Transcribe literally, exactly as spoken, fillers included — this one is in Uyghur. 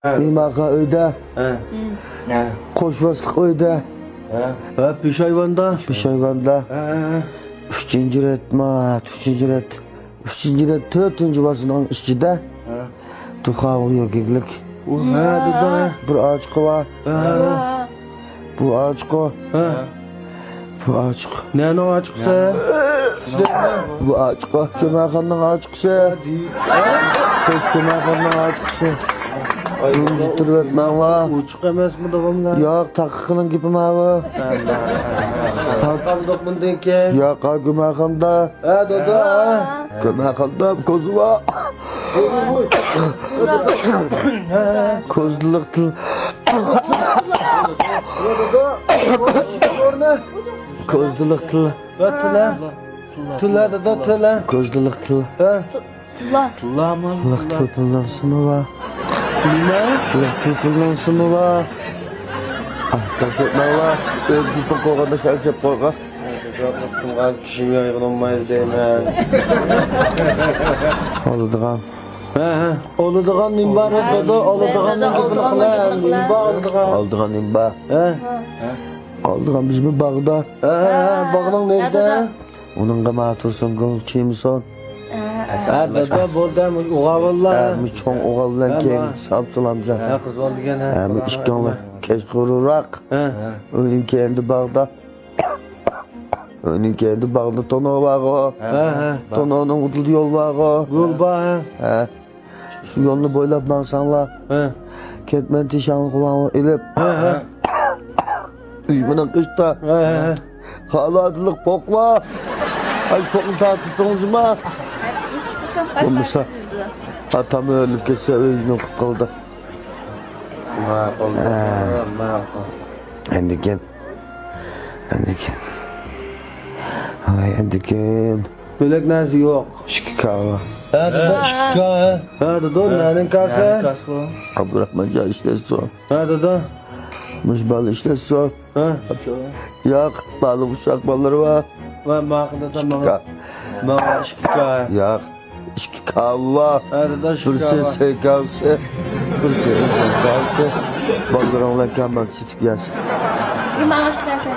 ھە. مېھمانخانا ئۆيدە. ھە. ھە. قوشۋاسلىق ئۆيدە. ھە. ھە، پېشايۋاندا. پېشايۋاندا. ھە، ھە، ھە. ئۈچىنچى رەت، ما، ئۈچىنچى رەت. ئۈچىنچى رەت، تۆتىنچى ۋاسىنىڭ ئىچىدە. ھە. تۇخاۋا يۆگەكلىك. ئۇ، ھە، دېدى. بىر ئاچىقى بار. ھە. بۇ ئاچىقى. ھە. بۇ ئاچىقى. نەنىڭ ئاچىقىسى؟ بۇ ئاچىقى. كۆمەخانىنىڭ ئاچىقىسى. كۆمەخانىنىڭ ئاچىقىسى. بۇنى يىتتۈرۈۋەتمەڭلار. ئوچۇق ئەمەسمۇ، داغاملار؟ ياق، تاقىقىنىڭ گېپى ماۋۇ. قالدۇق بۇندىن كېيىن. ياق، ھا، كۆمەخانىدا. ھە، دادا. كۆمەخانىدا كوزا بار. كوزىلىق تىل. كوزىلىق تىل. تىلە. تىلە، دادا، تىلە. كوزىلىق تىل. ھە. تىلە. تىلە، تىل پىللانسىمۇ بار. نېمە؟ تىلە، تىل پىللانسىمۇ بار. ئاھ، تاشلىماڭلار. ئۆزى پۇل قويغاندا شەرشەپ قويغان. قىسىلغان كىشىم يايغىلانمايدۇ دەيمەن. ئالىدىغان. ھە، ھە. ئالىدىغان نېمە بار، دادا؟ ئالىدىغان نېمە بار؟ نېمە بار ئالىدىغان؟ ئالىدىغان نېمە بار؟ ھە. ئالىدىغان بىزمۇ باغدا. ھە، ھە، ھە، باغنىڭ نېرىدە؟ ئۇنىڭغا ما تۇرسۇنگۈل كىمسون؟ ھە، دادا، بولدى، مۇشۇ ئوغۇل بىلەن. ھە، مۇشۇ چوڭ ئوغۇل بىلەن كېيىن ساپ سالامجان. ھە، قىز بولدى دېگەن، ھە. ھە، مۇشۇ ئىككىڭلار كەچقۇرۇنراق. ھە. ئۆينىڭ كەينىدە باغدا. ئۆينىڭ كەينىدە باغدا تونۇر بارغۇ. ھە، ھە. تونۇرنىڭ ئۇدۇلدا يول بارغۇ. يول بار، ھە. ھە. شۇ يولنى بويلاپ ماڭساڭلار. ھە. كەتمەن تېشىڭلارنى قولۇڭلارغا ئېلىپ. ھە، ھە. ئۈجمىنىڭ قېشىدا. ھە، ھە، ھە. خالادىلىق پوق بار. ئاشۇ پوقنى تارتىۋېتىڭلار. بولمىسا ئاتام ئۆلۈپ كەتسە ئۆينى قىلىپ قالدى. ماقۇل. ھە. ماقۇل. ئەندىكىن. ئەندىكىن. ھاي، ئەندىكىن. بۆلەك نەرسە يوق. ئىككى كاۋا. ھە، دادا، ئىككى كاۋا. ھە، دادا، نەنىڭ كاسى؟ ئابدۇراخمانجان ئىشلەتسۇن. ھە، دادا. مۇشۇ بالا ئىشلەتسۇن. ھە. ياق، بالا ئۇششاق بالىلىرى بار. ۋە ماقۇل دادا، ماڭا. ماڭا ئىككى كاۋا. ياق. ئىككى كاۋا. ھە، دادا، ئىككى كاۋا. بىرسى سەي كاۋىسى، بىرسى ئىنسان كاۋىسى. بالىلىرىڭ بىلەن كامبات سېتىپ يەرسىز. سىزگە ماڭا ئىككى نەرسە.